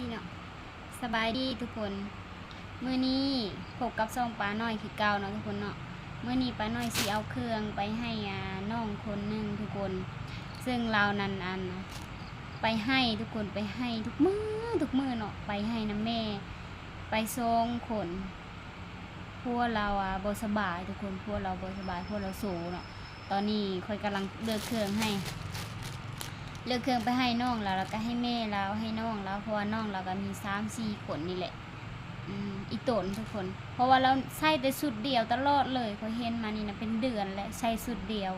ເນາະ ສະບາຍດີທຸກຄົນ ມື້ນີ້ພົບກັບຊ່ອງປານ້ອຍຄືເກົ່າເນາະທຸກຄົນເນາະ. ມື້ນີ້ປານ້ອຍຊິເອົາເຄື່ອງໄປໃຫ້ ອ່າ ນ້ອງຄົນໜຶ່ງທຸກຄົນ ເຊິ່ງລາວນັ້ນ ອັນ ໄປໄຮ່ທຸກຄົນ ໄປໄຮ່ທຸກມື້ ທຸກມື້ເນາະ ໄປໄຮ່ນຳແມ່ ໄປສອງຄົນ. ຜົວລາວ ອ່າ ບໍ່ສະບາຍທຸກຄົນ ຜົວລາວບໍ່ສະບາຍ ຜົວລາວໂຊເນາະ. ຕອນນີ້ຂ້ອຍກຳລັງເລືອກເຄື່ອງໃຫ້ ເລືອກເຄື່ອງໄປໃຫ້ນ້ອງລາວ ແລ້ວກໍໃຫ້ແມ່ລາວ ໃຫ້ນ້ອງລາວ ເພາະວ່ານ້ອງລາວກໍມີສາມສີ່ຄົນນີ້ແຫຼະ ອືມ ອີ່ຕົນທຸກຄົນ ເພາະວ່າລາວໃຊ້ແຕ່ຊຸດດຽວຕະຫຼອດເລີຍ. ຂ້ອຍເຫັນມານີ້ນະ ເປັນເດືອນແລ້ວ ໃຊ້ຊຸດດຽວ.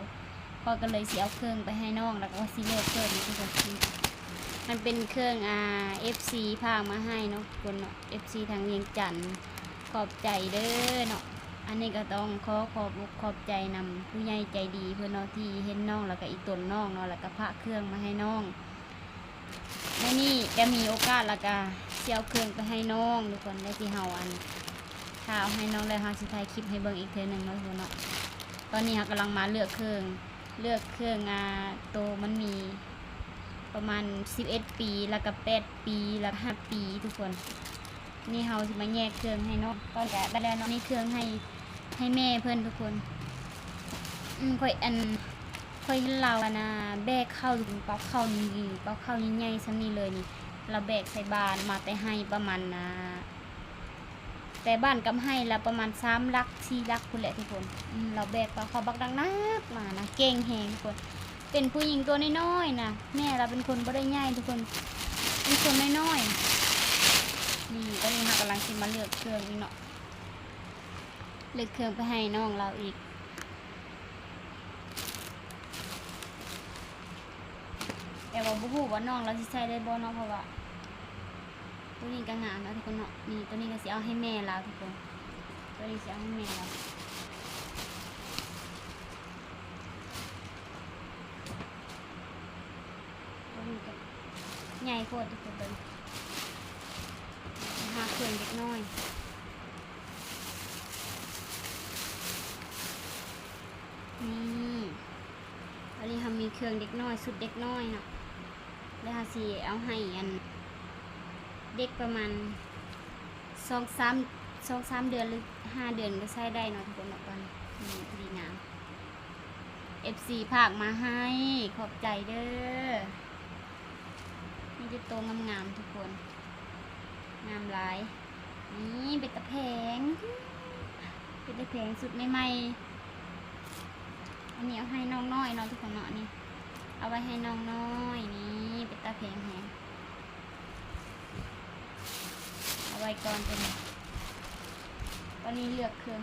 ຂ້ອຍກໍເລີຍຊິເອົາເຄື່ອງໄປໃຫ້ນ້ອງ ແລ້ວກໍຊິເລືອກເຄື່ອງນີ້ທຸກຄົນ. ມັນເປັນເຄື່ອງ ອ່າ ເອັຟຊີ ພາກມາໃຫ້ເນາະທຸກຄົນເນາະ ເອັຟຊີ ທາງວຽງຈັນ ຂອບໃຈເດີເນາະ. ອັນນີ້ກໍຕ້ອງຂໍຂອບອົກຂອບໃຈນຳຜູ້ໃຫຍ່ໃຈດີເພິ່ນເນາະ ທີ່ເຫັນນ້ອງ ແລ້ວກໍອີ່ຕົນນ້ອງເນາະ ແລ້ວກໍພາກເຄື່ອງມາໃຫ້ນ້ອງ. ມື້ນີ້ກໍມີໂອກາດ ແລ້ວກໍຊິເອົາເຄື່ອງໄປໃຫ້ນ້ອງທຸກຄົນ ແລ້ວທີ່ເຮົາ ອັນ ຖ້າເອົາໃຫ້ນ້ອງແລ້ວ ເຮົາຊິຖ່າຍຄລິບໃຫ້ເບິ່ງອີກເທື່ອໜຶ່ງເນາະທຸກຄົນເນາະ. ຕອນນີ້ເຮົາກຳລັງມາເລືອກເຄື່ອງ ເລືອກເຄື່ອງ ອ່າ ໂຕມັນມີປະມານສິບເອັດປີ ແລ້ວກໍແປດປີ ແລ້ວກໍຫ້າປີທຸກຄົນ. ນີ້ເຮົາຊິມາແຍກເຄື່ອງໃຫ້ນ້ອງ ກ່ອນກະໄດ້ແລ້ວເນາະ. ນີ້ເຄື່ອງໃຫ້ ໃຫ້ແມ່ເພິ່ນທຸກຄົນ. ອືມ ຂ້ອຍ ອັນ ຂ້ອຍເຫັນລາວ ອັນນ່າ ແບກເຂົ້າ ເປົາເຂົ້ານີ້ ເປົາເຂົ້າໃຫຍ່ໆ ສ່ຳນີ້ເລີຍນີ້ ລາວແບກໃສ່ບ້ານມາແຕ່ໄຮ່ປະມານ ອ່າ ແຕ່ບ້ານກັບໄຮ່ລະປະມານສາມຫຼັກສີ່ຫຼັກພຸ້ນແຫຼະທຸກຄົນ. ອືມ ລາວແບກເປົາເຂົ້າບັກໜັກໆມານະ ເກັ່ງແຮງທຸກຄົນ. ເປັນຜູ້ຍິງຕົວນ້ອຍໆນະ ແມ່ລາວເປັນຄົນບໍ່ໄດ້ໃຫຍ່ທຸກຄົນ ເປັນຄົນນ້ອຍໆ. ນີ້ ຕອນນີ້ເຮົາກຳລັງຊິມາເລືອກເຄື່ອງອີກເນາະ ເລືອກເຄື່ອງໄປໃຫ້ນ້ອງລາວອີກ ແຕ່ວ່າບໍ່ຮູ້ວ່ານ້ອງລາວຊິໃຊ້ໄດ້ບໍ່ເນາະ ເພາະວ່າ ໂຕນີ້ກໍງາມເນາະທຸກຄົນເນາະ. ນີ້ ໂຕນີ້ກໍຊິເອົາໃຫ້ແມ່ລາວທຸກຄົນ ໂຕນີ້ຊິເອົາໃຫ້ແມ່ລາວ. ໂຕນີ້ກໍໃຫຍ່ໂພດທຸກຄົນ ໂຕນີ້ຫາເຄື່ອງເດັກນ້ອຍ. ນີ້ ອັນນີ້ເຮົາມີເຄື່ອງເດັກນ້ອຍ ຊຸດເດັກນ້ອຍເນາະ ແລ້ວເຮົາຊິເອົາໃຫ້ອັນເດັກປະມານສອງສາມ ສອງສາມເດືອນ ຫຼື ຫ້າເດືອນກໍໃຊ້ໄດ້ເນາະທຸກຄົນເນາະ. ຕອນນີ້ ນີ້ ດີງາມ ເອັຟຊີ ພາກມາໃຫ້ ຂອບໃຈເດີ. ມີແຕ່ໂຕງາມໆທຸກຄົນ ງາມຫຼາຍ. ນີ້ເປັນຕາແພງ ເປັນຕາແພງ ຊຸດໃໝ່ໆ. ອັນນີ້ເອົາໃຫ້ນ້ອງນ້ອຍເນາະທຸກຄົນເນາະ ນີ້ເອົາໄວ້ໃຫ້ນ້ອງນ້ອຍ. ນີ້ເປັນຕາແພງແຮງ ເອົາໄວ້ກ່ອນຕົວນີ້. ຕອນນີ້ເລືອກເຄື່ອງ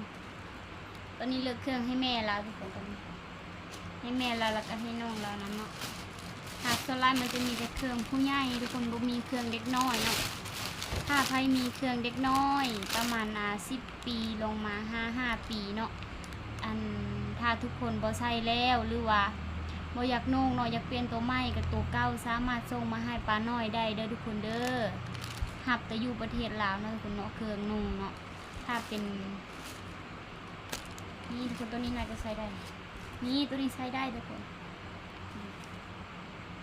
ຕອນນີ້ເລືອກເຄື່ອງໃຫ້ແມ່ລາວທຸກຄົນ ຕອນນີ້ໃຫ້ແມ່ລາວ ແລ້ວກໍໃຫ້ນ້ອງລາວນຳເນາະ. ຫາກສ່ວນຫຼາຍມັນຈະມີແຕ່ເຄື່ອງຜູ້ໃຫຍ່ທຸກຄົນ ບໍ່ມີເຄື່ອງເດັກນ້ອຍເນາະ. ຖ້າໃຜມີເຄື່ອງເດັກນ້ອຍປະມານ ອ່າ ສິບປີລົງມາ ຫ້າ ຫ້າປີເນາະ ອັນ ຖ້າທຸກຄົນບໍ່ໃຊ້ແລ້ວ ຫຼືວ່າບໍ່ຢາກນຸ່ງເນາະ ຢາກປ່ຽນໂຕໃໝ່ກັບໂຕເກົ່າ ສາມາດສົ່ງມາໃຫ້ປານ້ອຍໄດ້ເດີທຸກຄົນເດີ. ຮັບແຕ່ຢູ່ປະເທດລາວເນາະທຸກຄົນເນາະ ເຄື່ອງນຸ່ງເນາະ. ຖ້າເປັນ ນີ້ທຸກຄົນ ໂຕນີ້ໜ້າຈະໃຊ້ໄດ້ ນີ້ ໂຕນີ້ໃຊ້ໄດ້ທຸກຄົນ.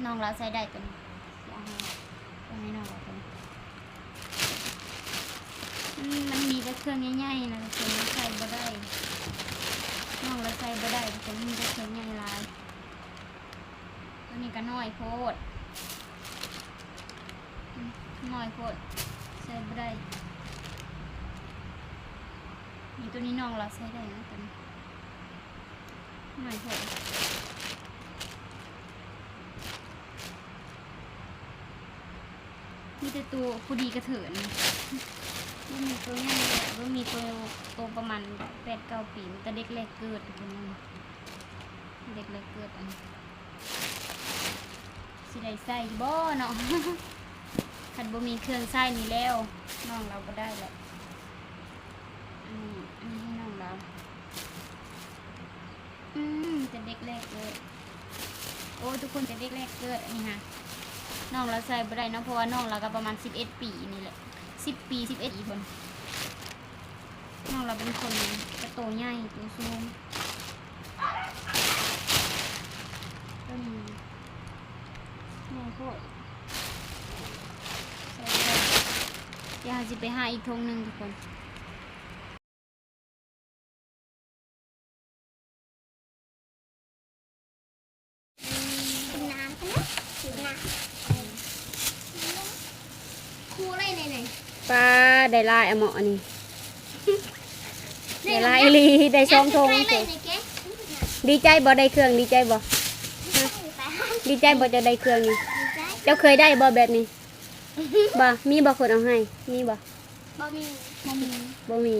ນ້ອງລາວໃຊ້ໄດ້ໂຕນີ້ ຊິເອົາໃຫ້ ເອົາໃຫ້ນ້ອງລາວໂຕນີ້. ມັນ ມັນມີແຕ່ເຄື່ອງໃຫຍ່ໆນະທຸກຄົນ ມັນໃສ່ບໍ່ໄດ້ ນ້ອງລາວໃສ່ບໍ່ໄດ້ທຸກຄົນ ມີແຕ່ເຄື່ອງໃຫຍ່ຫຼາຍ. ໂຕນີ້ກໍນ້ອຍໂພດ ອືມ ນ້ອຍໂພດ ໃສ່ບໍ່ໄດ້. ນີ້ ໂຕນີ້ນ້ອງລາວໃສ່ໄດ້ນະ ໂຕນີ້ນ້ອຍໂພດ. ມີແຕ່ໂຕຜູ້ດີກະເທີນ ບໍ່ມີໂຕໃຫຍ່ເລີຍ ບໍ່ມີໂຕ ໂຕປະມານແປດເກົ້າປີ ມີແຕ່ເດັກແລກເກີດ ເດັກແລກເກີດ. ອັນນີ້ຊິໄດ້ໃຊ້ຢູ່ບໍ່ເນາະ ຄັນບໍ່ມີເຄື່ອງໃຊ້ນີ້ແລ້ວ ນ້ອງລາວບໍ່ໄດ້ແຫຼະ. ອັນນີ້ ອັນນີ້ໃຫ້ນ້ອງລາວ. ອືມ ມີແຕ່ເດັກແລກເກີດ ໂອ້ ທຸກຄົນ ແຕ່ເດັກແລກເກີດ. ອັນນີ້ຫາ ນ້ອງລາວໃສ່ບໍ່ໄດ້ເນາະ ເພາະວ່ານ້ອງລາວກໍປະມານສິບເອັດປີນີ້ແຫຼະ ສິບປີ ສິບເອັດປີພຸ້ນ. ນ້ອງລາວເປັນຄົນກະໂຕໃຫຍ່ ໂຕສູງ ຕົວນີ້ໃຫຍ່ໂພດ ໃສ່ບໍ່ໄດ້. ດຽວເຮົາຊິໄປຫາອີກຖົງໜຶ່ງທຸກຄົນ. ປາ ໄດ້ຫຼາຍອະເໝາະອັນນີ້ ໄດ້ຫຼາຍອີ່ຫຼີ ໄດ້ສອງຖົງ. ດີໃຈບໍ່ໄດ້ເຄື່ອງ? ດີໃຈບໍ່? ຮະ? ດີໃຈບໍ່ເຈົ້າໄດ້ເຄື່ອງນີ້? ເຈົ້າເຄີຍໄດ້ບໍ່ແບບນີ້? ບໍ່ ມີບໍ່ຄົນເອົາໃຫ້? ມີບໍ່? ບໍ່ມີ ບໍ່ມີ ບໍ່ມີ.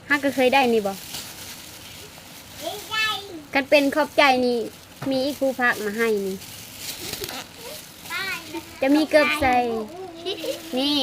ຫາກກໍເຄີຍໄດ້ນີ້ບໍ່? ຄັນເປັນຂອບໃຈນີ້ ມີອີກຜູ້ຝາກມາໃຫ້ນີ້. ຈະມີເກີບໃສ່ ນີ້.